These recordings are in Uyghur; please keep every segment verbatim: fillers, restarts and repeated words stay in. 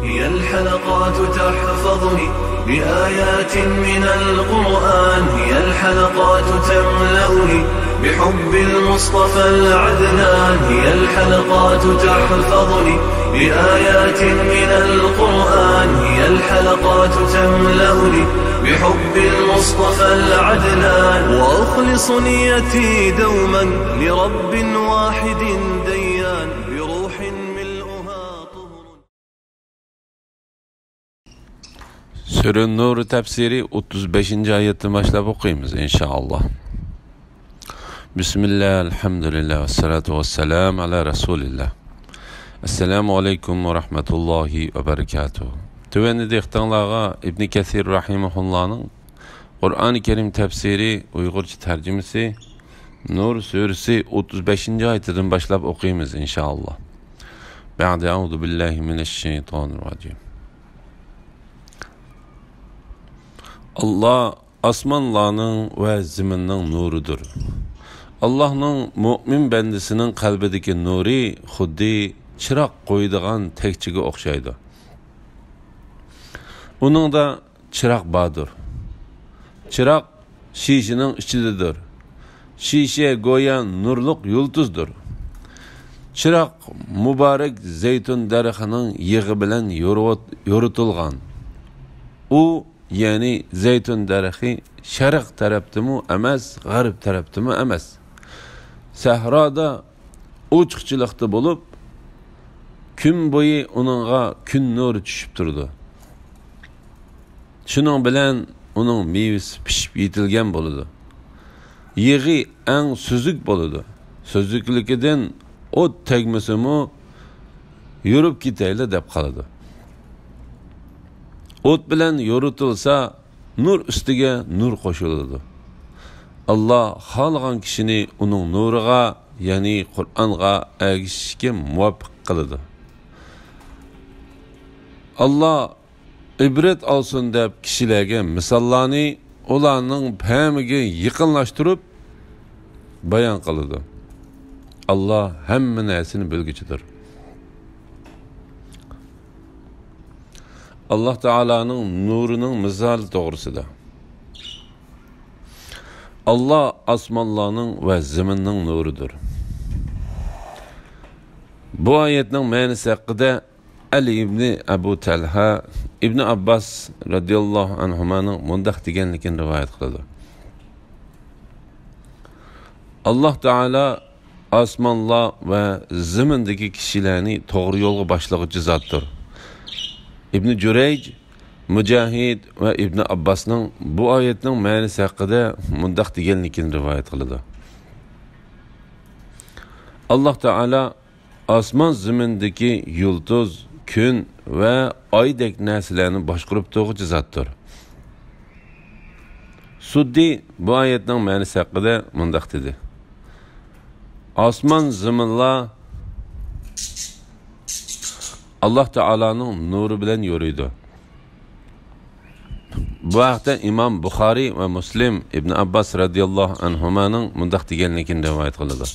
هي الحلقات تحفظني بآيات من القرآن، هي الحلقات تملأني بحب المصطفى العدنان، هي الحلقات تحفظني بآيات من القرآن، هي الحلقات تملأني بحب المصطفى العدنان، وأخلص نيتي دوما لرب واحد ديان، بروح ملؤها طهر. سۈرە نۇر تەپسىرى ئوتتۇز بەشىنچى ئايەتتىن باشلاپ ئوقۇيمىز، ئىنشائاللا. بىسمىللا، ئەلھەمدۇلىللا، ۋەسسالاتۇ ۋەسسالامۇ ئەلا رەسۇلىللا. ئەسسالامۇ ئەلەيكۇم ۋە رەھمەتۇللاھى ۋە بەرىكاتۇھ. تۆۋەندە دىققىتىڭلارغا ئىبنى كەسىر رەھىمەھۇللانىڭ قۇرئانى كەرىم تەپسىرى، ئۇيغۇرچە تەرجىمىسى، نۇر سۈرىسى ئوتتۇز بەشىنچى ئايىتىدىن باشلاپ ئوقۇيمىز، ئىنشائاللا. بەئدە، ئەئۇزۇ بىللاھى مىنەش شەيتانىر راجىم. ئاللا ئاسمانلارنىڭ ۋە زېمىننىڭ نۇرىدۇر. ئاللانىڭ مۆمىن بەندىسىنىڭ قەلبىدىكى نۇرى خۇددى چىراغ قويىدىغان تەكچىگە ئوخشايدۇ. ئۇنىڭدا چىراغ باردۇر. چىراغ شىشىنىڭ ئىچىدىدۇر. شىشە گويا نۇرلۇق يۇلتۇزدۇر. چىراغ مۇبارەك زەيتۇن دەرىخىنىڭ يېغى بىلەن يورۇت-، يورۇتۇلغان. ئۇ، يەنى زەيتۇن دەرىخى شەرق تەرەپتىمۇ ئەمەس، غەرب تەرەپتىمۇ ئەمەس. سەھرادا ئوچۇقچىلىقتا بولۇپ، كۈن بويى ئۇنىڭغا كۈن نۇرى چۈشۈپ تۇرىدۇ. شۇنىڭ بىلەن ئۇنىڭ مېۋىسى پىشىپ يېتىلگەن بولىدۇ. يېغى ئەڭ سۈزۈك بولىدۇ. سۈزۈكلۈكىدىن ئوت تەگمىسىمۇ يورۇپ كېتەيلى دەپ قالىدۇ. ئوت بىلەن يورۇتۇلسا، نۇر ئۈستىگە نۇر قوشۇلىدۇ. ئاللا خالىغان كىشىنى ئۇنىڭ نۇرىغا، يەنى قۇرئانغا ئەگىشىشكە مۇۋەپپەق قىلىدۇ. ئاللا ئىبرەت ئالسۇن دەپ كىشىلەرگە مىساللارنى ئۇلارنىڭ پەمىگە يېقىنلاشتۇرۇپ بايان قىلىدۇ. ئاللا ھەممە نەرسىنى بىلگۈچىدۇر. ئاللا تائالانىڭ نۇرىنىڭ مىسالى توغرىسىدا. ئاللا ئاسمانلارنىڭ ۋە زېمىننىڭ نۇرىدۇر. بۇ ئايەتنىڭ مەنىسى ھەققىدە ئەلى ئىبنى ئەبۇ تەلھە ئىبنى ئابباس رەزىياللاھۇ ئەنھۇمانىڭ مۇنداق دېگەنلىكىنى رىۋايەت قىلىدۇ. ئاللا تائالا ئاسمانلار ۋە زېمىندىكى كىشىلەرنى توغرا يولغا باشلىغۇچى زاتتۇر. ئىبنى جۇرەيج، مۇجاھىد ۋە ئىبنى ئابباسنىڭ بۇ ئايەتنىڭ مەنىسى ھەققىدە مۇنداق دېگەنلىكىنى رىۋايەت قىلىدۇ. ئاللا تائالا ئاسمان زېمىندىكى يۇلتۇز، كۈن ۋە ئايدەك نەرسىلەرنى باشقۇرۇپ تۇرغۇچى زاتتۇر. سۇددى بۇ ئايەتنىڭ مەنىسى ھەققىدە مۇنداق دېدى: ئاسمان زېمىنلار ئاللا تائالانىڭ نۇرى بىلەن يورۇيدۇ. بۇ ھەقتە ئىمام بۇخارىي ۋە مۇسلىم ئىبن ئابباس رەزىياللاھۇ ئەنھۇمانىڭ مۇنداق دېگەنلىكىنى رىۋايەت قىلىدۇ.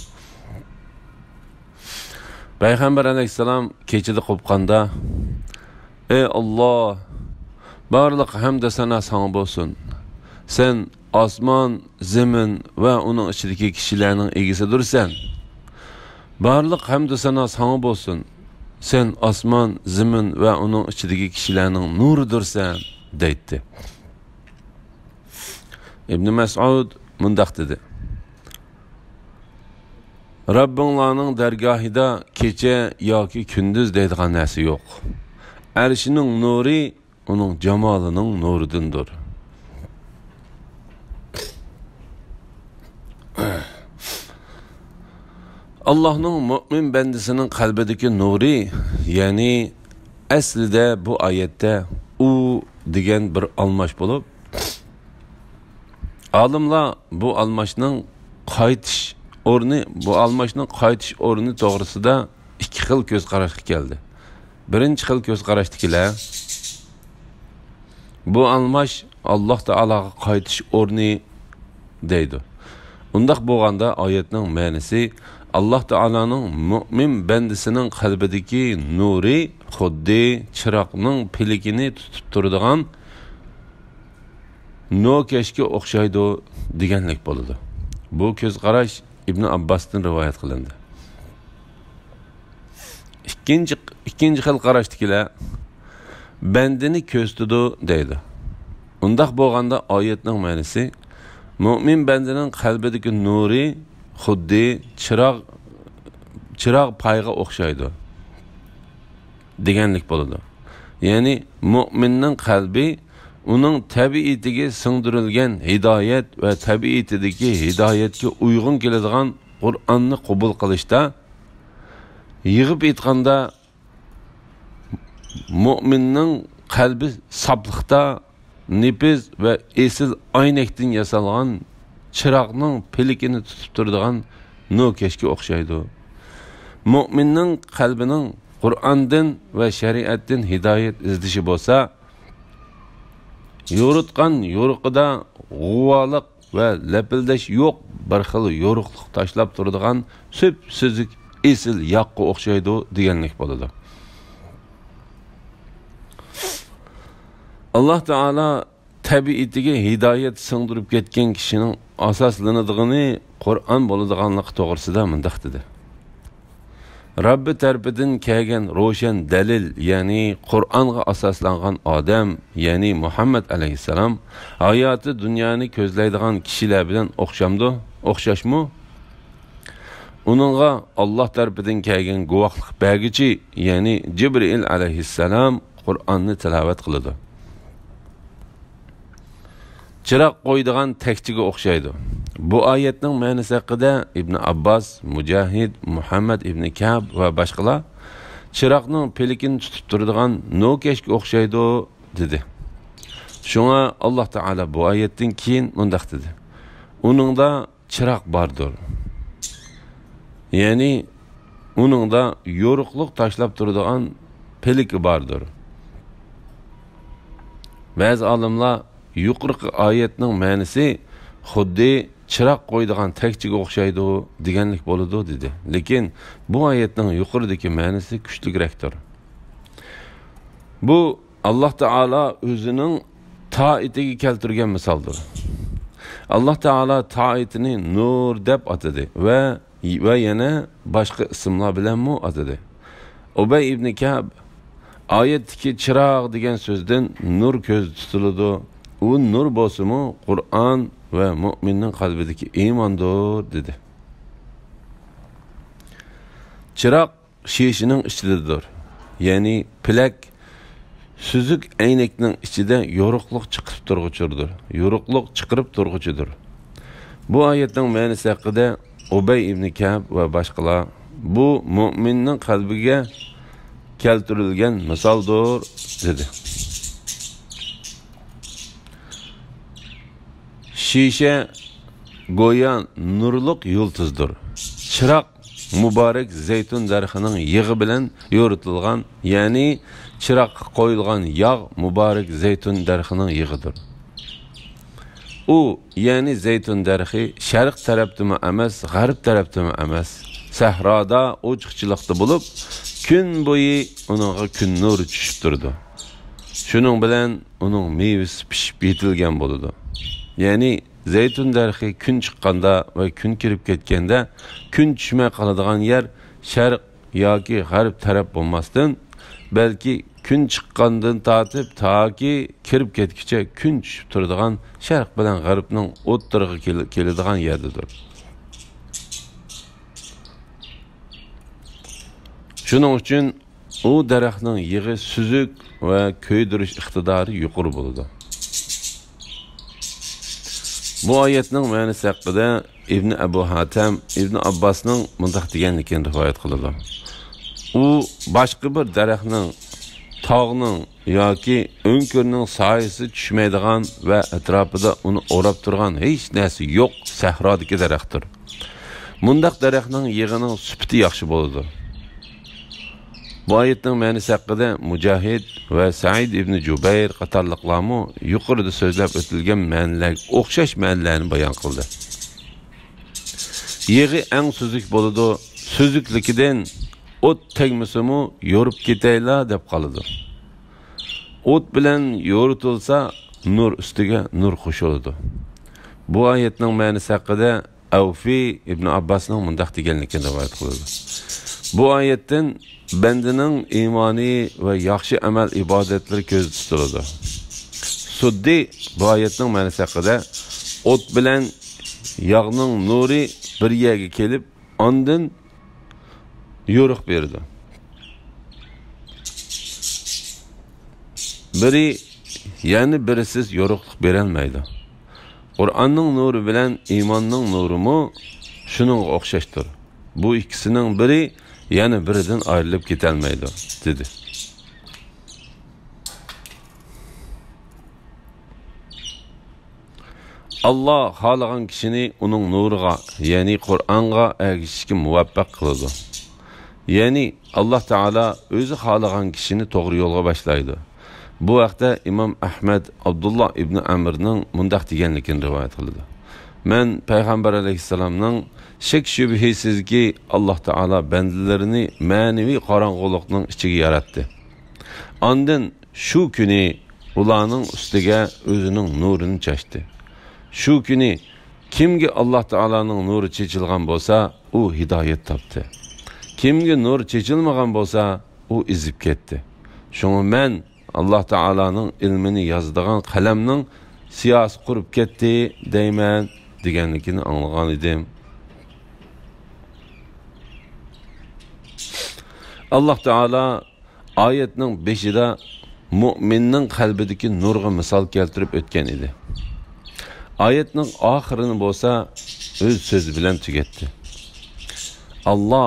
پەيغەمبەر ئەلەيھىسسالام كېچىدە قوپقاندا، ئەي ئاللا، بارلىق ھەمدۇ سانا ساڭا بولسۇن. سەن ئاسمان، زېمىن ۋە ئۇنىڭ ئىچىدىكى كىشىلەرنىڭ ئىگىسىدۇرسەن. بارلىق ھەمدۇ سانا ساڭا بولسۇن. سەن ئاسمان، زېمىن ۋە ئۇنىڭ ئىچىدىكى كىشىلەرنىڭ نۇرىدۇرسەن، دەيتتى. ئىبنى مەسئۇد مۇنداق دېدى: رەببىڭلارنىڭ دەرگاھىدا كېچە ياكى كۈندۈز دەيدىغان نەرسە يوق. ئەرشىنىڭ نۇرى ئۇنىڭ جامالىنىڭ نۇرىدىندۇر. ئاللاھنىڭ مۆمىن بەندىسىنىڭ قەلبىدىكى نۇرى، يەنى ئەسلىدە بۇ ئايەتتە ئۇ دېگەن بىر ئالماش بولۇپ، ئالىملار بۇ ئالماشنىڭ قايتىش ئورنى، بۇ ئالماشنىڭ قايتىش ئورنى توغرىسىدا ئىككى خىل كۆز قاراشقا كەلدى. بىرىنچى خىل كۆز قاراشتىكىلەر، بۇ ئالماش ئاللاھ تائالاغا قايتىش ئورنى دەيدۇ. ئۇنداق بولغاندا ئايەتنىڭ مەنىسى ئاللاھ تائالانىڭ مۆمىن بەندىسىنىڭ قەلبىدىكى نۇرى خۇددى چىراغنىڭ پىلىكىنى تۇتۇپ تۇرىدىغان نوكەشكە ئوخشايدۇ دېگەنلىك بولىدۇ. بۇ كۆز قاراش ئىبن ئابباستىن رىۋايەت قىلىندى. ئىككىنچى، ئىككىنچى خىل قاراشتىكىلەر بەندىنى كۆزىتىدۇ دەيدۇ. ئۇنداق بولغاندا ئايەتنىڭ مەنىسى مۆمىن بەندىنىڭ قەلبىدىكى نۇرى خۇددى چىراغ، چىراغ پايغا ئوخشايدۇ دېگەنلىك بولىدۇ. يەنى مۆمىننىڭ قەلبى ئۇنىڭ تەبىئىتىگە سىڭدۈرۈلگەن ھىدايەت ۋە تەبىئىتىدىكى ھىدايەتكە ئۇيغۇن كېلىدىغان قۇرئاننى قوبۇل قىلىشتا، يىغىپ ئېيتقاندا، مۆمىننىڭ قەلبى ساپلىقتا، نېپىز ۋە ئېسىل ئەينەكتىن ياسالغان چىراغنىڭ پىلىكىنى تۇتۇپ تۇرىدىغان نوكەشكە ئوخشايدۇ. مۆمىننىڭ قەلبىنىڭ قۇرئاندىن ۋە شەرىئەتتىن ھىدايەت ئىزدىشى بولسا، يورۇتقان يورۇقىدا غۇۋالىق ۋە لەپىلدەش يوق بىر خىل يورۇقلۇق تاشلاپ تۇرىدىغان سۈپسۈزۈك ئېسىل ياغقا ئوخشايدۇ دېگەنلىك بولىدۇ. ئاللاھ تائالا تەبىئىتىگە ھىدايەت سىڭدۈرۈپ كەتكەن كىشىنىڭ ئاساسلىنىدىغىنى قۇرئان بولىدىغانلىقى توغرىسىدا مۇنداق دېدى: رەببى تەرىپىدىن كەلگەن روشەن دەلىل، يەنى قۇرئانغا ئاساسلانغان ئادەم، يەنى مۇھەممەد ئەلەيھىسسالام، ھاياتى دۇنيانى كۆزلەيدىغان كىشىلەر بىلەن ئوخشامدۇ؟ ئوخشاشمۇ؟ ئۇنىڭغا ئاللاھ تەرىپىدىن كەلگەن گۇۋاھلىق بەرگۈچى، يەنى جىبرىئىل ئەلەيھىسسالام قۇرئاننى تىلاۋەت قىلىدۇ. چىراغ قويىدىغان تەكچىگە ئوخشايدۇ. بۇ ئايەتنىڭ مەنىسى ھەققىدە ئىبن ئابباس، مۇجاھىد، مۇھەممەد ئىبن كەب ۋە باشقىلار چىراغنىڭ پىلىكىنى تۇتۇپ تۇرىدىغان نوكەشكە ئوخشايدۇ دېدى. شۇڭا ئاللاھ تائالا بۇ ئايەتتىن كېيىن مۇنداق دېدى: ئۇنىڭدا چىراغ باردۇر. يەنى ئۇنىڭدا يورۇقلۇق تاشلاپ تۇرىدىغان پىلىكى باردۇر. بەزى ئالىملار يۇقىرىقى ئايەتنىڭ مەنىسى خۇددى چىراغ قويىدىغان تەكچىگە ئوخشايدۇ دېگەنلىك بولىدۇ دېدى. لېكىن بۇ ئايەتنىڭ يۇقىرىدىكى مەنىسى كۈچلۈكرەكتۇر. بۇ ئاللاھ تائالا ئۆزىنىڭ تائىتىگە كەلتۈرگەن مىسالدۇر. ئاللاھ تائالا تائىتىنى نۇر دەپ ئاتىدى ۋە، ۋە يەنە باشقا ئىسىملار بىلەنمۇ ئاتىدى. ئۇبەي ئىبنى كەب ئايەتتىكى چىراغ دېگەن سۆزدىن نۇر كۆزدە تۇتۇلىدۇ. ئۇ نۇر بولسىمۇ قۇرئان ۋە مۆمىننىڭ قەلبىدىكى ئىماندۇر دېدى. چىراغ شېشىنىڭ ئىچىدىدۇر. يەنى پېلەك سۈزۈك ئەينەكنىڭ ئىچىدە يورۇقلۇق چىقىرىپ تۇرغۇچىدۇر. يورۇقلۇق چىقىرىپ تۇرغۇچىدۇر. بۇ ئايەتنىڭ مەنىسى ھەققىدە ئۇبەي ئىبنى كەب ۋە باشقىلار، بۇ مۆمىننىڭ قەلبىگە كەلتۈرۈلگەن مىسالدۇر، دېدى. شېشە گويا نۇرلۇق يۇلتۇزدۇر. چىراغ مۇبارەك زەيتۇن دەرىخىنىڭ يېغى بىلەن يورۇتۇلغان، يەنى چىراغقا قويۇلغان ياغ مۇبارەك زەيتۇن دەرىخىنىڭ يېغىدۇر. ئۇ، يەنى زەيتۇن دەرىخى شەرق تەرەپتىمۇ ئەمەس، غەرب تەرەپتىمۇ ئەمەس، سەھرادا ئوچۇقچىلىقتا بولۇپ، كۈن بويى ئۇنىڭغا كۈن نۇرى چۈشۈپ تۇرىدۇ. شۇنىڭ بىلەن ئۇنىڭ مېۋىسى پىشىپ يېتىلگەن بولىدۇ. يەنى زەيتۇن دەرىخى كۈن چىققاندا ۋە كۈن كىرىپ كەتكەندە كۈن چۈشمەي قالىدىغان يەر شەرق ياكى غەرب تەرەپ بولماستىن، بەلكى كۈن چىققاندىن تارتىپ تاكى كىرىپ كەتكۈچە كۈن چۈشۈپ تۇرىدىغان شەرق بىلەن غەربنىڭ ئوتتۇرىغا كېلى-، كېلىدىغان يەردىدۇر. شۇنىڭ ئۈچۈن ئۇ دەرەخنىڭ يېغى سۈزۈك ۋە كۆيدۈرۈش ئىقتىدارى يۇقىرى بولىدۇ. بۇ ئايەتنىڭ مەنىسى ھەققىدە ئىبنى ئەبۇ ھاتەم ئىبنى ئابباسنىڭ مۇنداق دېگەنلىكىنى رىۋايەت قىلىدۇ. ئۇ باشقا بىر دەرەخنىڭ، تاغنىڭ ياكى ئۆڭكۈرنىڭ سايىسى چۈشمەيدىغان ۋە ئەتراپىدا ئۇنى ئوراپ تۇرغان ھېچ نەرسە يوق سەھرادىكى دەرەختۇر. مۇنداق دەرەخنىڭ يېغىنىڭ سۈپىتى ياخشى بولىدۇ. بۇ ئايەتنىڭ مەنىسى ھەققىدە مۇجاھىد ۋە سەئىد ئىبنى جۇبەير قاتارلىقلارمۇ يۇقىرىدا سۆزلەپ ئۆتۈلگەن مەنىلەرگە ئوخشاش مەنىلەرنى بايان قىلدى. يېغى ئەڭ سۈزۈك بولىدۇ، سۈزۈكلۈكىدىن ئوت تەگمىسىمۇ يورۇپ كېتەيلا دەپ قالىدۇ. ئوت بىلەن يورۇتۇلسا، نۇر ئۈستىگە نۇر قوشۇلىدۇ. بۇ ئايەتنىڭ مەنىسى ھەققىدە ئەۋفى ئىبن ئابباسنىڭ مۇنداق دېگەنلىكىنى رىۋايەت قىلىدۇ: بۇ ئايەتتىن بەندىنىڭ ئىمانى ۋە ياخشى ئەمەل ئىبادەتلىرى كۆزدە تۇتۇلىدۇ. سۇددى بۇ ئايەتنىڭ مەنىسى ھەققىدە: ئوت بىلەن ياغنىڭ نۇرى بىر يەرگە كېلىپ، ئاندىن يورۇق بېرىدۇ. بىرى يەنە بىرىسىز يورۇقلۇق بېرەلمەيدۇ. قۇرئاننىڭ نۇرى بىلەن ئىماننىڭ نۇرىمۇ شۇنىڭغا ئوخشاشتۇر. بۇ ئىككىسىنىڭ بىرى يەنە بىرىدىن ئايرىلىپ كېتەلمەيدۇ، دېدى. ئاللا خالىغان كىشىنى ئۇنىڭ نۇرىغا، يەنى قۇرئانغا ئەگىشىشكە مۇۋەپپەق قىلىدۇ. يەنى ئاللا تائالا ئۆزى خالىغان كىشىنى توغرا يولغا باشلايدۇ. بۇ ھەقتە ئىمام ئەھمەد ئابدۇللا ئىبنى ئەمرنىڭ مۇنداق دېگەنلىكىنى رىۋايەت قىلىدۇ: مەن پەيغەمبەر ئەلەيھىسسالامنىڭ، شەك-شۈبھىسىزكى، ئاللا تائالا بەندىلىرىنى مەنىۋى قاراڭغۇلۇقنىڭ ئىچىگە ياراتتى. ئاندىن شۇ كۈنى ئۇلارنىڭ ئۈستىگە ئۆزىنىڭ نۇرىنى چاچتى. شۇ كۈنى كىمگە ئاللا تائالانىڭ نۇرى چېچىلغان بولسا، ئۇ ھىدايەت تاپتى. كىمگە نۇر چېچىلمىغان بولسا، ئۇ ئېزىپ كەتتى. شۇڭا مەن ئاللا تائالانىڭ ئىلمىنى يازىدىغان قەلەمنىڭ سىياسى قۇرۇپ كەتتى دەيمەن، دېگەنلىكىنى ئاڭلىغان ئىدىم. ئاللا تائالا ئايەتنىڭ بېشىدا مۇئمىننىڭ قەلبىدىكى نۇرغا مىسال كەلتۈرۈپ ئۆتكەن ئىدى. ئايەتنىڭ ئاخىرىنى بولسا ئۆز سۆزى بىلەن تۈگەتتى. ئاللا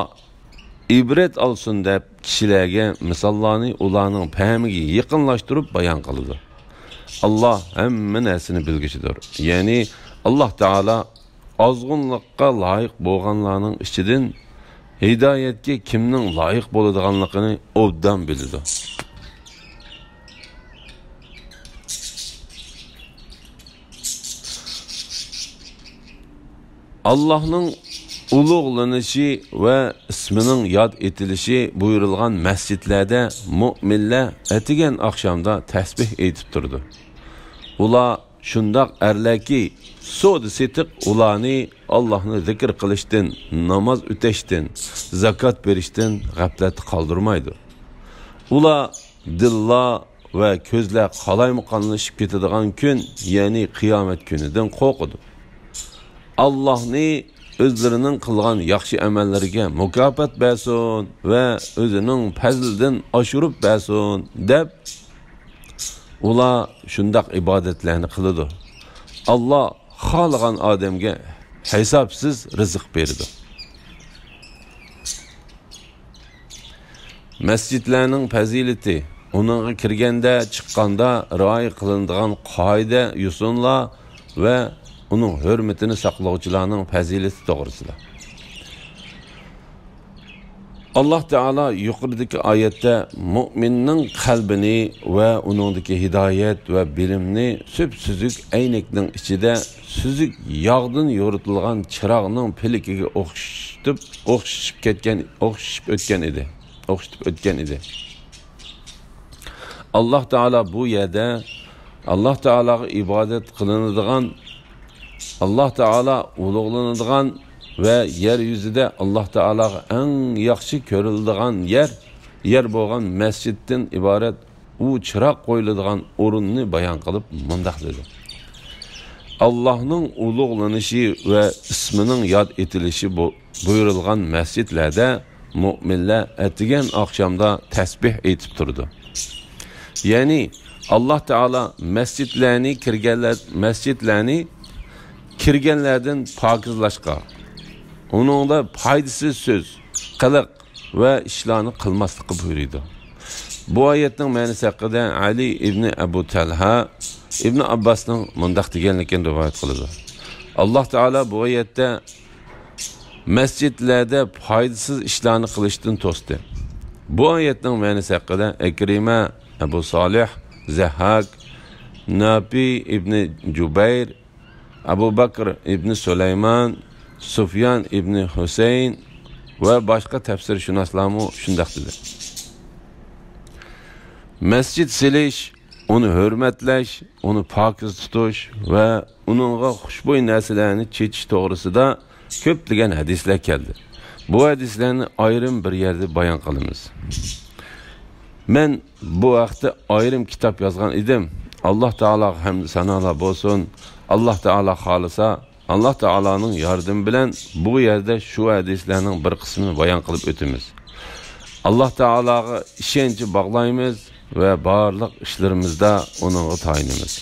ئىبرەت ئالسۇن دەپ كىشىلەرگە مىساللارنى ئۇلارنىڭ پەھمىگە يېقىنلاشتۇرۇپ بايان قىلىدۇ. ئاللا ھەممە نەرسىنى بىلگۈچىدۇر. يەنى ئاللا تائالا ئازغۇنلۇققا لايىق بولغانلارنىڭ ئىچىدىن ھىدايەتكە كىمنىڭ لايىق بولىدىغانلىقىنى ئوبدان بىلىدۇ. ئاللاھنىڭ ئۇلۇغلىنىشى ۋە ئىسمىنىڭ ياد ئېتىلىشى بۇيرۇلغان مەسچىتلەردە مۇئمىنلەر ئەتىگەن ئاخشامدا تەسبىھ ئېيتىپ تۇرىدۇ. ئۇلار شۇنداق ئەرلەركى، سودا سېتىق ئۇلارنى ئاللاھنى زىكىر قىلىشتىن، ناماز ئۆتەشتىن، زاكات بېرىشتىن غەپلەتتە قالدۇرمايدۇ. ئۇلار دىللار ۋە كۆزلەر قالايمىقانلىشىپ كېتىدىغان كۈن، يەنى قىيامەت كۈنىدىن قورقىدۇ. ئاللاھنى ئۆزلىرىنىڭ قىلغان ياخشى ئەمەللىرىگە مۇكاپات بەرسۇن ۋە ئۆزىنىڭ پەزلىدىن ئاشۇرۇپ بەرسۇن دەپ، ئۇلار شۇنداق ئىبادەتلەرنى قىلىدۇ. ئاللا خالىغان ئادەمگە ھېسابسىز رىزىق بېرىدۇ. مەسچىتلەرنىڭ پەزىلىتى، ئۇنىڭغا كىرگەندە، چىققاندا رىئايە قىلىنىدىغان قائىدە-يوسۇنلار ۋە ئۇنىڭ ھۆرمىتىنى ساقلىغۇچىلارنىڭ پەزىلىتى توغرىسىدا. ئاللا تائالا يۇقىرىدىكى ئايەتتە مۇئمىننىڭ قەلبىنى ۋە ئۇنىڭدىكى ھىدايەت ۋە بىلىمنى سۈپسۈزۈك ئەينەكنىڭ ئىچىدە سۈزۈك ياغدىن يورۇتۇلغان چىراغنىڭ پىلىكىگە ئوخشىتىپ، ئوخشىشىپ كەتكەن، ئوخشىشىپ ئۆتكەن ئىدى، ئوخشىتىپ ئۆتكەن ئىدى. ئاللا تائالا بۇ يەردە ئاللا تائالاغا ئىبادەت قىلىنىدىغان، ئاللا تائالا ئۇلۇغلىنىدىغان ۋە يەر يۈزىدە ئاللا تائالاغا ئەڭ ياخشى كۆرۈلىدىغان يەر، يەر بولغان مەسچىتتىن ئىبارەت ئۇ چىراغ قويۇلىدىغان ئورۇننى بايان قىلىپ مۇنداق دېدى: ئاللاھنىڭ ئۇلۇغلىنىشى ۋە ئىسمىنىڭ ياد ئېتىلىشى بۇ بۇيرۇلغان مەسچىتلەردە مۆمىنلەر ئەتىگەن ئاخشامدا تەسبىھ ئېيتىپ تۇرىدۇ. يەنى، ئاللا تائالا مەسچىتلەرنى كىرگەنلەر، مەسچىتلەرنى كىرگەنلەردىن پاكىزلاشقا، ئۇنىڭدا پايدىسىز سۆز، قىلىق ۋە ئىشلارنى قىلماسلىققا بۇيرۇيدۇ. بۇ ئايەتنىڭ مەنىسى ھەققىدە ئەلى ئىبنى ئەبۇ تەلھە ئىبنى ئابباسنىڭ مۇنداق دېگەنلىكىنى رىۋايەت قىلىدۇ: ئاللا تائالا بۇ ئايەتتە مەسچىتلەردە پايدىسىز ئىشلارنى قىلىشتىن توستى. بۇ ئايەتنىڭ مەنىسى ھەققىدە ئىكرىمە، ئەبۇ سالىھ، زەھھاك، ناپى ئىبنى جۇبەير، ئەبۇ بەكر ئىبنى سۇلايمان، سۇفيان ئىبنى ھۈسەيىن ۋە باشقا تەپسىرشۇناسلارمۇ شۇنداق دېدى. مەسچىت سېلىش، ئۇنى ھۆرمەتلەش، ئۇنى پاكىز تۇتۇش ۋە ئۇنىڭغا خۇشبۇي نەرسىلەرنى چېچىش توغرىسىدا كۆپلىگەن ھەدىسلەر كەلدى. بۇ ھەدىسلەرنى ئايرىم بىر يەردە بايان قىلىمىز. مەن بۇ ھەقتە ئايرىم كىتاب يازغان ئىدىم. ئاللاھ تائالاغا ھەمدۇ سانالار بولسۇن. ئاللاھ تائالا خالىسا، ئاللاھ تائالانىڭ ياردىمى بىلەن بۇ يەردە شۇ ھەدىسلەرنىڭ بىر قىسمىنى بايان قىلىپ ئۆتىمىز. ئاللاھ تائالاغا ئىشەنچ باغلايمىز ۋە بارلىق ئىشلىرىمىزدا ئۇنىڭغا تايىنىمىز.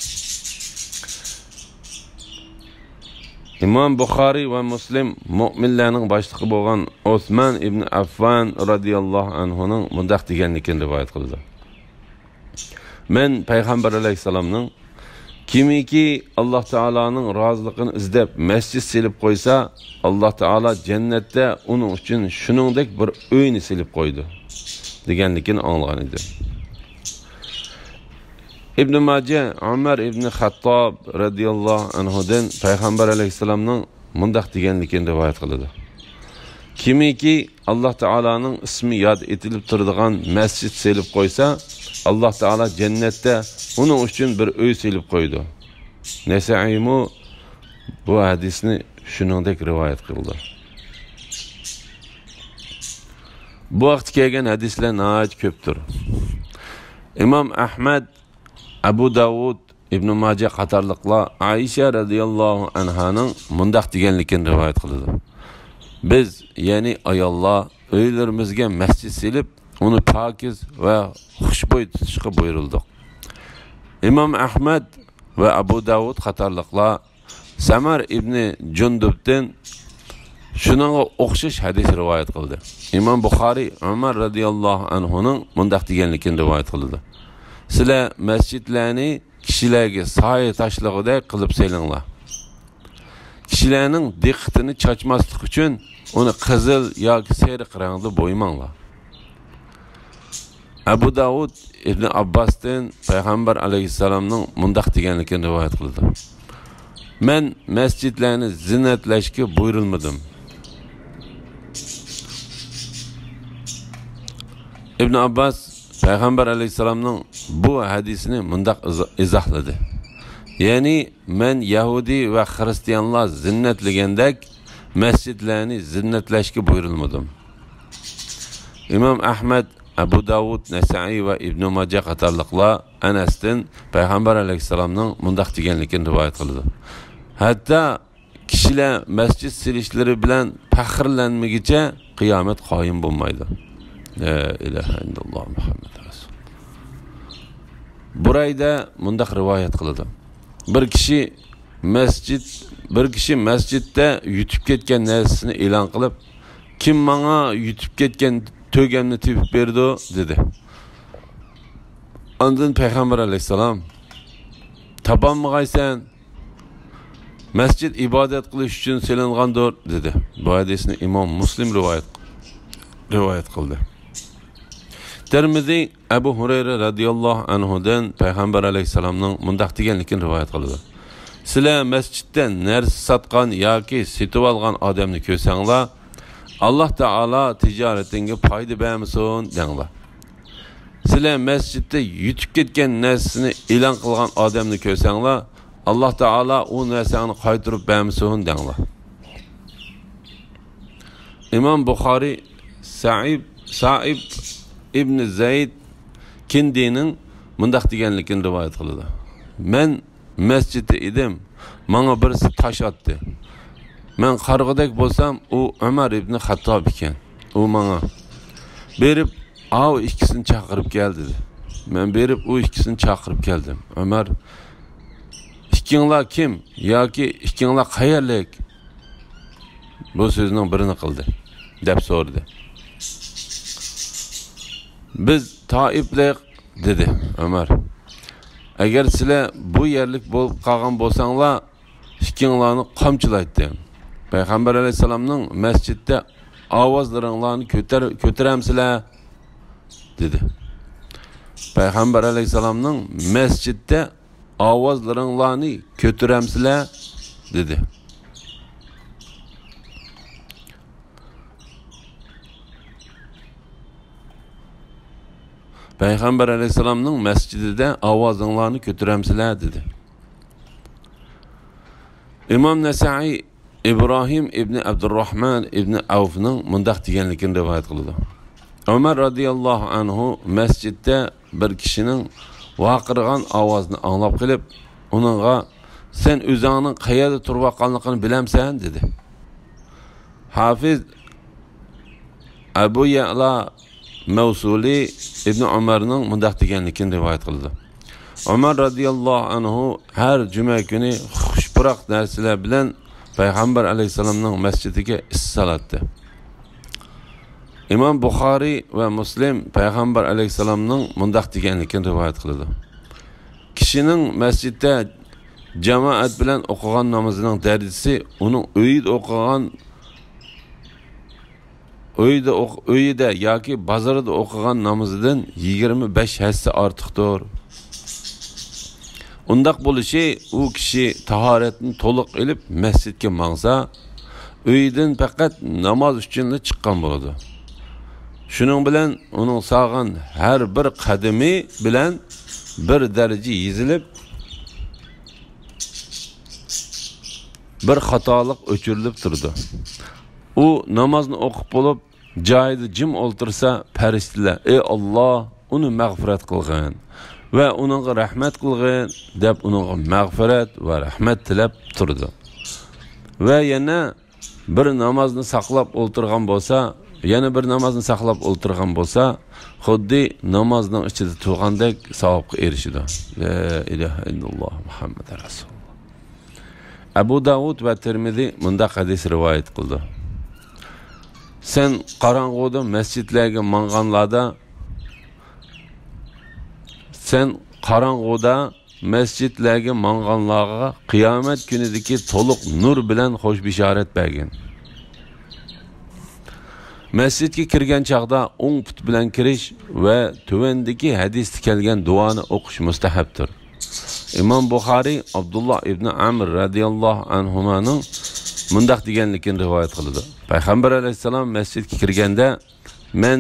ئىمام بۇخارىي ۋە مۇسلىم مۆمىنلەرنىڭ باشلىقى بولغان ئوسمان ئىبن ئەففان رەزىياللاھۇ ئەنھۇنىڭ مۇنداق دېگەنلىكىنى رىۋايەت قىلىدۇ. مەن پەيغەمبەر ئەلەيھىسسالامنىڭ، كىمكى ئاللاھ تائالانىڭ رازىلىقىنى ئىزدەپ مەسچىت سېلىپ قويسا، ئاللاھ تائالا جەننەتتە ئۇنىڭ ئۈچۈن شۇنىڭدەك بىر ئۆينى سېلىپ قويىدۇ، دېگەنلىكىنى ئاڭلىغان ئىدىم. ئىبن ماجە ئۆمەر ئىبن خەتتاب رەزىياللاھۇ ئەنھۇدىن پەيغەمبەر ئەلەيھىسسالامنىڭ مۇنداق دېگەنلىكىنى رىۋايەت قىلىدۇ. كىمكى ئاللاھ تائالانىڭ ئىسمى ياد ئېتىلىپ تۇرىدىغان مەسچىت سېلىپ قويسا، ئاللاھ تائالا جەننەتتە ئۇنىڭ ئۈچۈن بىر ئۆي سېلىپ قويىدۇ. نەسەئىيمۇ بۇ ھەدىسنى شۇنىڭدەك رىۋايەت قىلدى. بۇ ھەقتە كەلگەن ھەدىسلەر ناھايىتى كۆپتۇر. ئىمام ئەھمەد، ئەبۇ داۋۇد، ئىبنى ماجە قاتارلىقلار ئائىشە رەزىياللاھۇ ئەنھانىڭ مۇنداق دېگەنلىكىنى رىۋايەت قىلىدۇ: بىز، يەنى ئاياللار، ئۆيلىرىمىزگە مەسچىت سېلىپ، ئۇنى پاكىز ۋە خۇشبۇي تۇتۇشقا بۇيرۇلدۇق. ئىمام ئەھمەد ۋە ئەبۇ داۋۇد قاتارلىقلار سەمەر ئىبنى جۇندۇبتىن شۇنىڭغا ئوخشاش ھەدىس رىۋايەت قىلدى. ئىمام بۇخارىي ئۆمەر رەزىياللاھۇ ئەنھۇنىڭ مۇنداق دېگەنلىكىنى رىۋايەت قىلىدۇ: سىلەر مەسچىتلەرنى كىشىلەرگە سايە تاشلىغۇدەك قىلىپ سېلىڭلار. كىشىلەرنىڭ دىققىتىنى چاچماسلىق ئۈچۈن ئۇنى قىزىل ياكى سېرىق رەڭدە بويىماڭلار. ئەبۇ داۋۇد ئىبنى ئابباستىن پەيغەمبەر ئەلەيھىسسالامنىڭ مۇنداق دېگەنلىكىنى رىۋايەت قىلىدۇ: مەن مەسچىتلەرنى زىننەتلەشكە بۇيرۇلمىدىم. ئىبن ئابباس پەيغەمبەر ئەلەيھىسسالامنىڭ بۇ ھەدىسىنى مۇنداق ئىزا-، ئىزاھلىدى: يەنى، مەن يەھۇدىي ۋە خىرىستىيانلار زىننەتلىگەندەك مەسچىتلەرنى زىننەتلەشكە بۇيرۇلمىدىم. ئىمام ئەھمەد، ئەبۇ داۋۇد، نەسەئىي ۋە ئىبنى ماجە قاتارلىقلار ئەنەستىن پەيغەمبەر ئەلەيھىسسالامنىڭ مۇنداق دېگەنلىكىنى رىۋايەت قىلىدۇ: ھەتتا كىشىلەر مەسچىت سېلىشلىرى بىلەن پەخىرلەنمىگىچە قىيامەت قايىم بولمايدۇ. لا ئىلاھە ئىللاللاھ مۇھەممەد رەسۇل. بۇرەيدە مۇنداق رىۋايەت قىلىدۇ: بىر كىشى مەسچىت، بىر كىشى مەسچىتتە يۇتۇپ كەتكەن نەرسىسىنى ئېلان قىلىپ، كىم ماڭا يۇتۇپ كەتكەن تۆگەمنى تېپىپ بېرىدۇ، دېدى. ئاندىن پەيغەمبەر ئەلەيھىسسالام، تاپالمىغايسەن، مەسچىت ئىبادەت قىلىش ئۈچۈن سېلىنغاندۇر، دېدى. بۇ ھەدىسنى ئىمام مۇسلىم رىۋايەت، رىۋايەت قىلدى. تىرمىزى ئەبۇ ھۇرەيرە رەزىياللاھۇ ئەنھۇدىن پەيغەمبەر ئەلەيھىسسالامنىڭ مۇنداق دېگەنلىكىنى رىۋايەت قىلىدۇ: سىلەر مەسچىتتە نەرسە ساتقان ياكى سېتىۋالغان ئادەمنى كۆرسەڭلار، ئاللاھ تائالا تىجارىتىڭگە پايدا بەرمىسۇن، دەڭلار. سىلەر مەسچىتتە يۇتۇپ كەتكەن نەرسىسىنى ئېلان قىلغان ئادەمنى كۆرسەڭلار، ئاللاھ تائالا ئۇ نەرسەڭنى قايتۇرۇپ بەرمىسۇن، دەڭلار. ئىمام بۇخارىي سائىب، سائىب ئىبنى زەيد كىندىنىڭ مۇنداق دېگەنلىكىنى رىۋايەت قىلىدۇ: مەن مەسچىتتە ئىدىم، ماڭا بىرسى تاش ئاتتى. مەن قارىغۇدەك بولسام، ئۇ ئۆمەر ئىبنى خەتتاب ئىكەن. ئۇ ماڭا، بېرىپ، ئاۋۇ ئىككىسىنى چاقىرىپ كەل، دېدى. مەن بېرىپ، ئۇ ئىككىسىنى چاقىرىپ كەلدىم. ئۆمەر، ئىككىڭلار كىم ياكى ئىككىڭلار قەيەرلىك؟ بۇ سۆزنىڭ بىرىنى قىلدى، دەپ سورىدى. بىز تائىپلىق، دېدى ئۆمەر. ئەگەر سىلەر بۇ يەرلىك بولۇپ قالغان بولساڭلار، ئىككىڭلارنى قامچىلايتتىم. پەيغەمبەر ئەلەيھىسسالامنىڭ مەسچىتتە ئاۋازلىرىڭلارنى كۆتەر-، كۆتۈرەمسىلەر؟ دېدى. پەيغەمبەر ئەلەيھىسسالامنىڭ مەسچىتتە ئاۋازلىرىڭلارنى كۆتۈرەمسىلەر؟ دېدى. پەيغەمبەر ئەلەيھىسسالامنىڭ مەسچىتىدە ئاۋازىڭلارنى كۆتۈرەمسىلەر؟ دېدى. ئىمام نەسائىي ئىبراھىم ئىبنى ئابدۇرراھمان ئىبنى ئەۋفنىڭ مۇنداق دېگەنلىكىنى رىۋايەت قىلىدۇ. ئۆمەر رازىياللاھۇ ئەنھۇ مەسچىتتە بىر كىشىنىڭ ۋارقىرىغان ئاۋازىنى ئاڭلاپ قېلىپ، ئۇنىڭغا، «سەن ئۆزۈڭنىڭ قەيەردە تۇرۇۋاتقانلىقىنى بىلەمسەن؟» دېدى. ھافىز ئەبۇ يەئلا مەۋسۇلى ئىبنى ئۆمەرنىڭ مۇنداق دېگەنلىكىنى رىۋايەت قىلىدۇ. ئۆمەر رازىياللاھۇ ئەنھۇ ھەر جۈمە كۈنى خۇش پۇراق نەرسىلەر بىلەن پەيغەمبەر ئەلەيھىسسالامنىڭ مەسچىتىگە ئىسسى سالاتتى. ئىمام بۇخارىي ۋە مۇسلىم پەيغەمبەر ئەلەيھىسسالامنىڭ مۇنداق دېگەنلىكىنى رىۋايەت قىلىدۇ. كىشىنىڭ مەسچىتتە جامائەت بىلەن ئوقۇغان نامىزىنىڭ دەرىجىسى ئۇنىڭ ئۆيىدە ئوقۇغان، ئۆيدە ئوق-، ئۆيىدە ياكى بازىرىدا ئوقۇغان نامىزىدىن يىگىرمە بەش ھەسسە ئارتۇقتۇر. ئۇنداق بولۇشى، ئۇ كىشى تاھارەتنى تولۇق ئېلىپ مەسچىتكە ماڭسا، ئۆيىدىن پەقەت ناماز ئۈچۈنلا چىققان بولىدۇ. شۇنىڭ بىلەن ئۇنىڭ سالغان ھەر بىر قەدىمى بىلەن بىر دەرىجە يېزىلىپ، بىر خاتالىق ئۆچۈرۈلۈپ تۇرىدۇ. ئۇ نامازنى ئوقۇپ بولۇپ، جايىدا جىم ئولتۇرسا، پەرىشتىلەر، «ئەي ئاللا، ئۇنى مەغپىرەت قىلغىن ۋە ئۇنىڭغا رەھمەت قىلغىن» دەپ، ئۇنىڭغا مەغپىرەت ۋە رەھمەت تىلەپ تۇرىدۇ. ۋە يەنە بىر نامازنى ساقلاپ ئولتۇرغان بولسا، يەنە بىر نامازنى ساقلاپ ئولتۇرغان بولسا، خۇددى نامازنىڭ ئىچىدە تۇرغاندەك ساۋابقا ئېرىشىدۇ. لا ئىلاھە ئىللاللا مۇھەممەد رەسۇلۇللا. ئەبۇ داۋۇد ۋە تىرمىزى مۇنداق ھەدىس رىۋايەت قىلدى. سەن قاراڭغۇدا مەسچىتلەرگە ماڭغانلاردا، سەن قاراڭغۇدا مەسچىتلەرگە ماڭغانلارغا قىيامەت كۈنىدىكى تولۇق نۇر بىلەن خوش بېشارەت بەرگىن. مەسچىتكە كىرگەن چاغدا ئوڭ پۇت بىلەن كىرىش ۋە تۆۋەندىكى ھەدىستە كەلگەن دۇئانى ئوقۇش مۇستەھەپتۇر. ئىمام بۇخارىي ئابدۇللا ئىبنى ئەمر رەزىياللاھۇ ئەنھۇمانىڭ مۇنداق دېگەنلىكىنى رىۋايەت قىلىدۇ. پەيغەمبەر ئەلەيھىسسالام مەسچىتكە كىرگەندە، مەن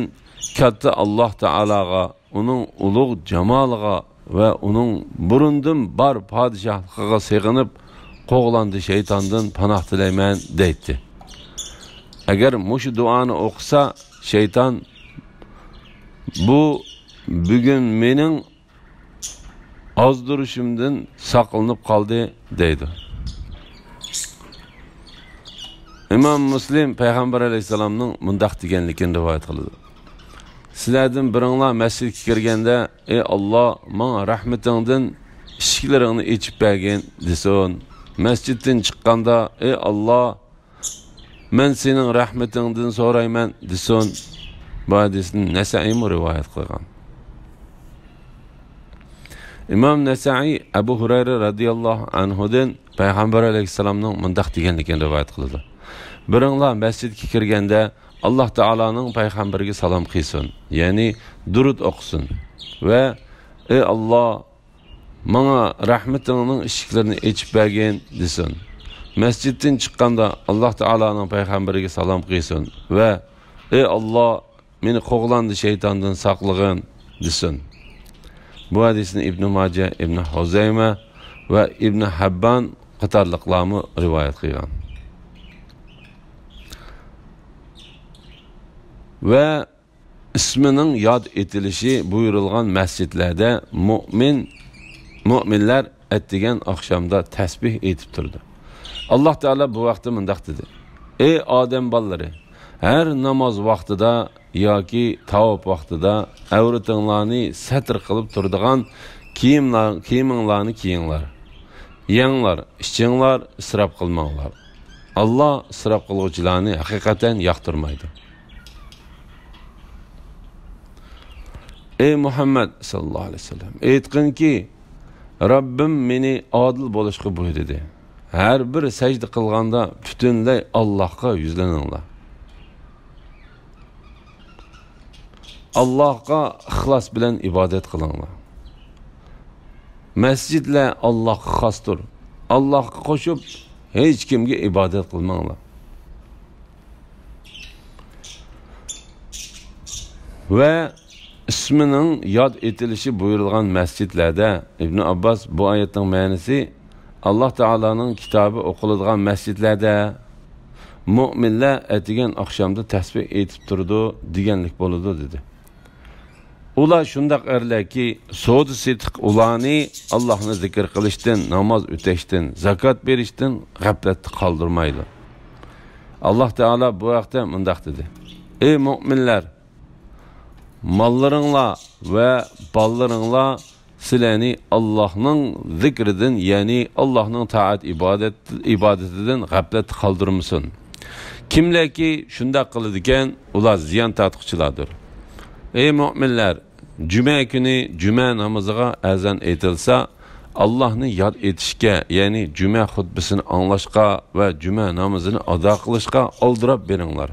كاتتا ئاللاھ تائالاغا، ئۇنىڭ ئۇلۇغ جامالىغا ۋە ئۇنىڭ بۇرۇندىن بار پادىشاھلىقىغا سېغىنىپ، قوغلاندى شەيتاندىن پاناھ تىلەيمەن، دەيتتى. ئەگەر مۇشۇ دۇئانى ئوقۇسا، شەيتان، بۇ بۈگۈن مېنىڭ ئازدۇرۇشۇمدىن ساقلىنىپ قالدى، دەيدۇ. ئىمام مۇسلىم پەيغەمبەر ئەلەيھىسسالامنىڭ مۇنداق دېگەنلىكىنى رىۋايەت قىلىدۇ. سىلەردىن بىرىڭلار مەسچىتكە كىرگەندە، ئەي ئاللا، ماڭا رەھمىتىڭدىن ئىشىكلىرىڭنى ئېچىپ بەرگىن، دېسۇن. مەسچىتتىن چىققاندا، ئەي ئاللا، مەن سېنىڭ رەھمىتىڭدىن سورايمەن، دېسۇن. بۇ ھەدىسنى نەسەئىيمۇ رىۋايەت قىلغان. ئىمام نەسەئىي ئەبۇ ھۇرەيرە رەزىياللاھۇ ئەنھۇدىن پەيغەمبەر ئەلەيھىسسالامنىڭ مۇنداق دېگەنلىكىنى رىۋايەت قىلىدۇ. بىرىڭلار مەسچىتكە كىرگەندە، ئاللاھ تائالانىڭ پەيغەمبىرىگە سالام قىلسۇن، يەنى دۇرۇت ئوقۇسۇن ۋە، ئەي ئاللا، ماڭا رەھمىتىڭنىڭ ئىشىكلىرىنى ئېچىپ بەرگىن، دېسۇن. مەسچىتتىن چىققاندا، ئاللاھ تائالانىڭ پەيغەمبىرىگە سالام قىلسۇن ۋە، ئەي ئاللا، مېنى قوغلاندى شەيتاندىن ساقلىغىن، دېسۇن. بۇ ھەدىسنى ئىبنى ماجە، ئىبنى خۇزەيمە ۋە ئىبنى ھەببان قاتارلىقلارمۇ رىۋايەت قىلغان. ۋە ئىسمىنىڭ ياد ئېتىلىشى بۇيرۇلغان مەسچىتلەردە مۆمىن، مۆمىنلەر ئەتىگەن ئاخشامدا تەسبىھ ئېيتىپ تۇرىدۇ. ئاللاھ تائالا بۇ ھەقتە مۇنداق دېدى: «ئەي ئادەم بالىلىرى، ھەر ناماز ۋاقتىدا ياكى تاۋاپ ۋاقتىدا ئەۋرىتىڭلارنى سەتر قىلىپ تۇرىدىغان كىيىملار، كىيىمىڭلارنى كىيىڭلار. يەڭلار، ئىچىڭلار، ئىسراپ قىلماڭلار. ئاللاھ ئىسراپ قىلغۇچىلارنى ھەقىقەتەن ياقتۇرمايدۇ.» ئەي مۇھەممەد ساللاللاھۇ ئەلەيھى ۋەسەللەم، ئېيتقىنكى، رەببىم مېنى ئادىل بولۇشقا بۇيرۇدى. ھەر بىر سەجدە قىلغاندا پۈتۈنلەي ئاللاھقا يۈزلىنىڭلار. ئاللاھقا ئىخلاس بىلەن ئىبادەت قىلىڭلار. مەسچىتلەر ئاللاھقا خاستۇر. ئاللاھقا قوشۇپ ھېچ كىمگە ئىبادەت قىلماڭلار. ۋە ئىسمىنىڭ ياد ئېتىلىشى بۇيرۇلغان مەسچىتلەردە. ئىبن ئابباس بۇ ئايەتنىڭ مەنىسى، ئاللاھ تائالانىڭ كىتابى ئوقۇلىدىغان مەسچىتلەردە مۆمىنلەر ئەتىگەن ئاخشامدا تەسبىھ ئېيتىپ تۇرىدۇ دېگەنلىك بولىدۇ، دېدى. ئۇلار شۇنداق ئەرلەركى، سودا سېتىق ئۇلارنى ئاللاھنى زىكىر قىلىشتىن، ناماز ئۆتەشتىن، زاكات بېرىشتىن غەپلەتتە قالدۇرمايدۇ. ئاللاھ تائالا بۇ ھەقتە مۇنداق دېدى: ئەي مۆمىنلەر! ماللىرىڭلار ۋە بالىلىرىڭلار سىلەرنى ئاللاھنىڭ زىكرىدىن، يەنى ئاللاھنىڭ تائەت ئىبادەت، ئىبادىتىدىن غەپلەتتە قالدۇرمىسۇن. كىملەركى شۇنداق قىلىدىكەن، ئۇلار زىيان تارتقۇچىلاردۇر. ئەي مۆمىنلەر! جۈمە كۈنى جۈمە نامىزىغا ئەزان ئېيتىلسا، ئاللاھنى ياد ئېتىشكە، يەنى جۈمە خۇتبىسىنى ئاڭلاشقا ۋە جۈمە نامىزىنى ئادا قىلىشقا ئالدىراپ بېرىڭلار.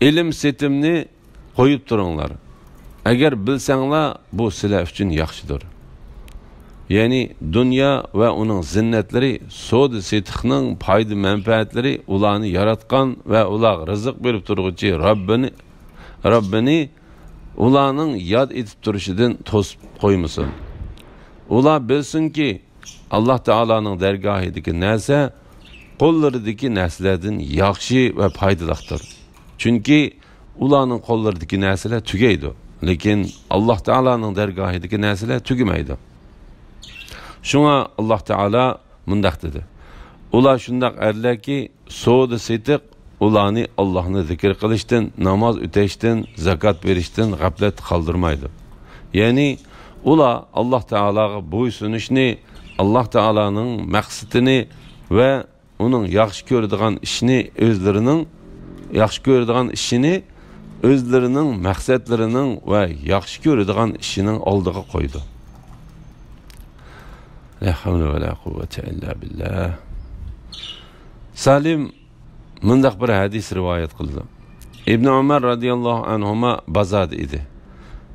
ئېلىم سېتىمنى قويۇپ تۇرۇڭلار. ئەگەر بىلسەڭلار، بۇ سىلەر ئۈچۈن ياخشىدۇر. يەنى دۇنيا ۋە ئۇنىڭ زىننەتلىرى، سودا سېتىقنىڭ پايدا مەنپەئەتلىرى ئۇلارنى ياراتقان ۋە ئۇلارغا رىزىق بېرىپ تۇرغۇچى رەببىنى، رەببىنى ئۇلارنىڭ ياد ئېتىپ تۇرۇشىدىن توسۇپ قويمىسۇن. ئۇلار بىلسۇنكى، ئاللاھ تائالانىڭ دەرگاھىدىكى نەرسە قوللىرىدىكى نەرسىلەردىن ياخشى ۋە پايدىلىقتۇر. چۈنكى ئۇلارنىڭ قوللىرىدىكى نەرسىلەر تۈگەيدۇ، لېكىن ئاللاھ تائالانىڭ دەرگاھىدىكى نەرسىلەر تۈگىمەيدۇ. شۇڭا ئاللاھ تائالا مۇنداق دېدى: ئۇلار شۇنداق ئەرلەركى، سودا سېتىق ئۇلارنى ئاللاھنى زىكىر قىلىشتىن، ناماز ئۆتەشتىن، زاكات بېرىشتىن غەپلەتتە قالدۇرمايدۇ. يەنى ئۇلار ئاللاھ تائالاغا بويسۇنۇشنى، ئاللاھ تائالانىڭ مەقسىتىنى ۋە ئۇنىڭ ياخشى كۆرىدىغان ئىشنى ئۆزلىرىنىڭ، ياخشى كۆرىدىغان ئىشىنى ئۆزلىرىنىڭ مەقسەتلىرىنىڭ ۋە ياخشى كۆرىدىغان ئىشىنىڭ ئالدىغا قويىدۇ. لا حول ولا قوة إلا بالله. سالىم مۇنداق بىر ھەدىس رىۋايەت قىلىدۇ. ئىبن ئۆمەر رەزىياللاھۇ ئەنھۇما بازاردا ئىدى.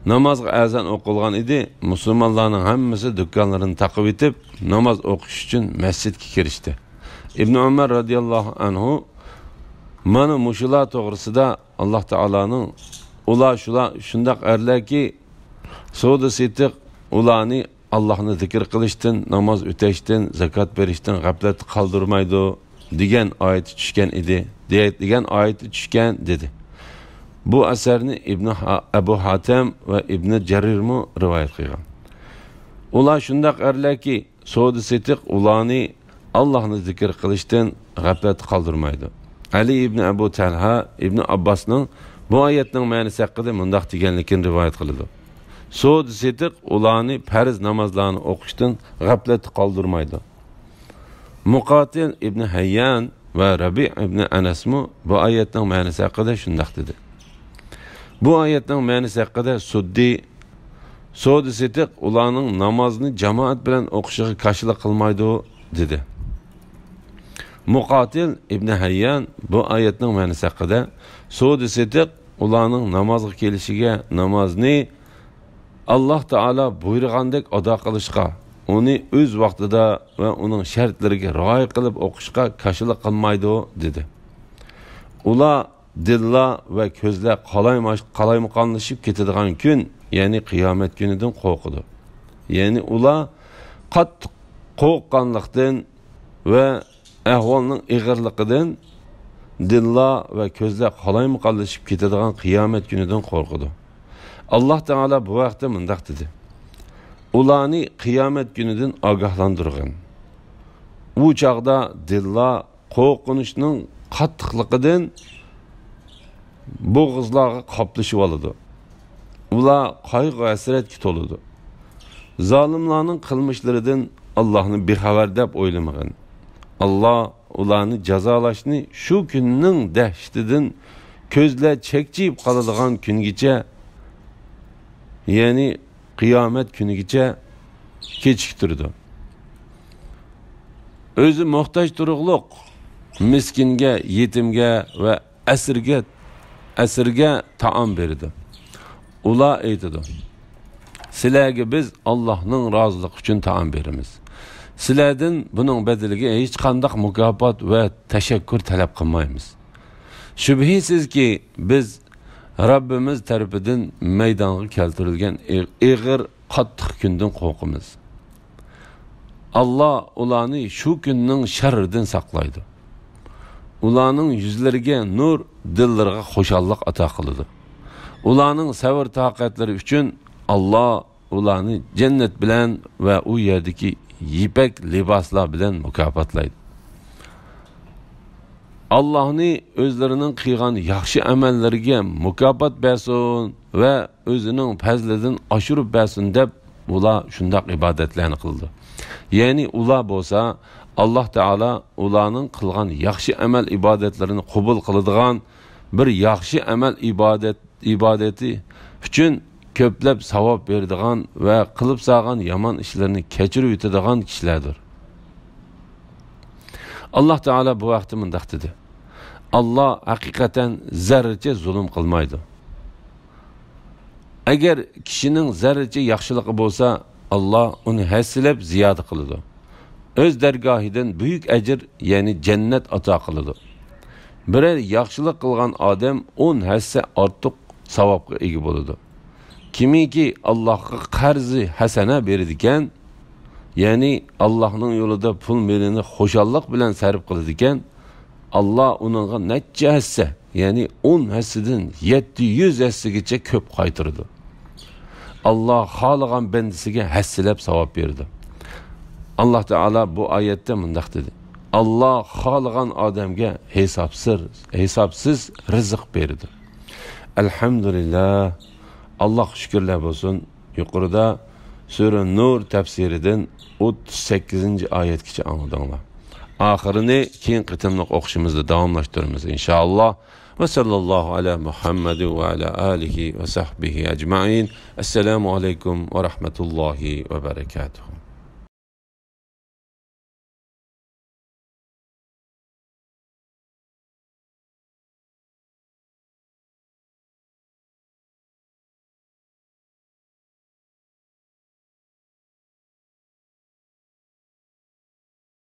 نامازغا ئەزان ئوقۇلغان ئىدى. مۇسۇلمانلارنىڭ ھەممىسى دۇكانلىرىنى تاقىۋېتىپ، ناماز ئوقۇش ئۈچۈن مەسچىتكە كىرىشتى. ئىبن ئۆمەر رەزىياللاھۇ ئەنھۇ مانا مۇشۇلار توغرىسىدا ئاللاھ تائالانىڭ، ئۇلار شۇلار، شۇنداق ئەرلەركى، سودا سېتىق ئۇلارنى ئاللاھنى زىكىر قىلىشتىن، ناماز ئۆتەشتىن، زاكات بېرىشتىن غەپلەتتە قالدۇرمايدۇ، دېگەن ئايىتى چۈشكەن ئىدى، دېگەن ئايىتى چۈشكەن، دېدى. بۇ ئەسەرنى ئىبنى ھا-، ئەبۇ ھاتەم ۋە ئىبنى جەرىرمۇ رىۋايەت قىلغان. ئۇلار شۇنداق ئەرلەركى، سودا سېتىق ئۇلارنى ئاللاھنى زىكىر قىلىشتىن غەپلەتتە قالدۇرمايدۇ. ئەلى ئىبنى ئەبۇ تەلھا ئىبنى ئابباسنىڭ بۇ ئايەتنىڭ مەنىسى ھەققىدە مۇنداق دېگەنلىكىنى رىۋايەت قىلىدۇ: سودا سېتىق ئۇلارنى پەرز نامازلارنى ئوقۇشتىن غەپلەتتە قالدۇرمايدۇ. مۇقاتىل ئىبنى ھەييان ۋە رەبىئ ئىبنى ئەنەسمۇ بۇ ئايەتنىڭ مەنىسى ھەققىدە شۇنداق دېدى. بۇ ئايەتنىڭ مەنىسى ھەققىدە سۇددى، سودا سېتىق ئۇلارنىڭ نامازنى جامائەت بىلەن ئوقۇشىغا كاشىلىق قىلمايدۇ، دېدى. مۇقاتىل ئىبنى ھەييان بۇ ئايەتنىڭ مەنىسى ھەققىدە، سودا سېتىق ئۇلارنىڭ نامازغا كېلىشىگە، نامازنى ئاللاھ تائالا بۇيرۇغاندەك ئادا قىلىشقا، ئۇنى ئۆز ۋاقتىدا ۋە ئۇنىڭ شەرتلىرىگە رىئايە قىلىپ ئوقۇشقا كاشىلىق قىلمايدۇ، دېدى. ئۇلار دىللار ۋە كۆزلەر قالايماش-، قالايمىقانلىشىپ كېتىدىغان كۈن، يەنى قىيامەت كۈنىدىن قورقىدۇ. يەنى ئۇلار قاتتىق قورققانلىقتىن ۋە ئەھۋالنىڭ ئېغىرلىقىدىن دىللار ۋە كۆزلەر قالايمىقانلىشىپ كېتىدىغان قىيامەت كۈنىدىن قورقىدۇ. ئاللاھ تائالا بۇ ھەقتە مۇنداق دېدى: ئۇلارنى قىيامەت كۈنىدىن ئاگاھلاندۇرغىن. ئۇ چاغدا دىللار قورقۇنچنىڭ قاتتىقلىقىدىن بوغۇزلارغا قاپلىشىۋالىدۇ. ئۇلار قايغۇ-ھەسرەتكە تولىدۇ. زالىملارنىڭ قىلمىشلىرىدىن ئاللاھنى بىخەۋەر دەپ ئويلىمىغىن. ئاللاھ ئۇلارنى جازالاشنى شۇ كۈننىڭ دەھشىتىدىن كۆزلەر چەكچىيىپ قالىدىغان كۈنگىچە، يەنى قىيامەت كۈنىگىچە كېچىكتۈرىدۇ. ئۆزى موھتاج تۇرۇقلۇق مىسكىنگە، يېتىمگە ۋە ئەسىرگە، ئەسىرگە تائام بېرىدۇ. ئۇلار ئېيتىدۇ: سىلەرگە بىز ئاللاھنىڭ رازىلىقى ئۈچۈن تائام بېرىمىز. سىلەردىن بۇنىڭ بەدىلىگە ھېچقانداق مۇكاپات ۋە تەشەككۈر تەلەپ قىلمايمىز. شۈبھىسىزكى، بىز رەببىمىز تەرىپىدىن مەيدانغا كەلتۈرۈلگەن ئېغ-، ئېغىر، قاتتىق كۈندىن قورقىمىز. ئاللا ئۇلارنى شۇ كۈننىڭ شەررىدىن ساقلايدۇ. ئۇلارنىڭ يۈزلىرىگە نۇر، دىللىرىغا خۇشاللىق ئاتا قىلىدۇ. ئۇلارنىڭ سەۋر-تاقەتلىرى ئۈچۈن ئاللا ئۇلارنى جەننەت بىلەن ۋە ئۇ يەردىكى يىپەك لىباسلار بىلەن مۇكاپاتلايدۇ. ئاللاھنى ئۆزلىرىنىڭ قىلغان ياخشى ئەمەللىرىگە مۇكاپات بەرسۇن ۋە ئۆزىنىڭ پەزلىدىن ئاشۇرۇپ بەرسۇن دەپ، ئۇلار شۇنداق ئىبادەتلەرنى قىلىدۇ. يەنى ئۇلار بولسا، ئاللاھ تائالا ئۇلارنىڭ قىلغان ياخشى ئەمەل ئىبادەتلىرىنى قوبۇل قىلىدىغان، بىر ياخشى ئەمەل ئىبادەت ئىبادىتى ئۈچۈن كۆپلەپ ساۋاب بېرىدىغان ۋە قىلىپ سالغان يامان ئىشلىرىنى كەچۈرۈۋېتىدىغان كىشىلەردۇر. ئاللاھ تائالا بۇ ھەقتە مۇنداق دېدى: ئاللاھ ھەقىقەتەن زەررىچە زۇلۇم قىلمايدۇ. ئەگەر كىشىنىڭ زەررىچە ياخشىلىقى بولسا، ئاللاھ ئۇنى ھەسسىلەپ زىيادە قىلىدۇ. ئۆز دەرگاھىدىن بۈيۈك ئەجىر، يەنى جەننەت ئاتا قىلىدۇ. بىرەر ياخشىلىق قىلغان ئادەم ئون ھەسسە ئارتۇق ساۋابقا ئىگە بولىدۇ. كىمكى ئاللاھقا قەرزى ھەسەنە بېرىدىكەن، يەنى ئاللاھنىڭ يولىدا پۇل مېلىنى خۇشاللىق بىلەن سەرپ قىلىدىكەن، ئاللاھ ئۇنىڭغا نەچچە ھەسسە، يەنى ئون ھەسسىدىن يەتتە يۈز ھەسسىگىچە كۆپ قايتۇرىدۇ. ئاللاھ خالىغان بەندىسىگە ھەسسىلەپ ساۋاب بېرىدۇ. ئاللاھ تائالا بۇ ئايەتتە مۇنداق دېدى: ئاللاھ خالىغان ئادەمگە ھېسابسىز، ھېسابسىز رىزىق بېرىدۇ. ئەلھەمدۇلىللاھ، ئاللاھقا شۈكۈرلەر بولسۇن. يۇقىرىدا سۈرە نۇر تەپسىرىدىن ئوتتۇز سەككىزىنچى ئايەتكىچە ئاڭلىدىڭلار. ئاخىرىنى كېيىن قېتىملىق ئوقۇشىمىزدا داۋاملاشتۇرىمىز، ئىنشائاللاھ. ۋە سەللەللاھۇ ئەلە مۇھەممەد ۋە ئەلە ئالىھى ۋە سەھبىھى ئەجمەئىن. ئەسسالامۇ ئەلەيكۇم ۋە رەھمەتۇللاھى ۋە بەرەكاتۇھۇ.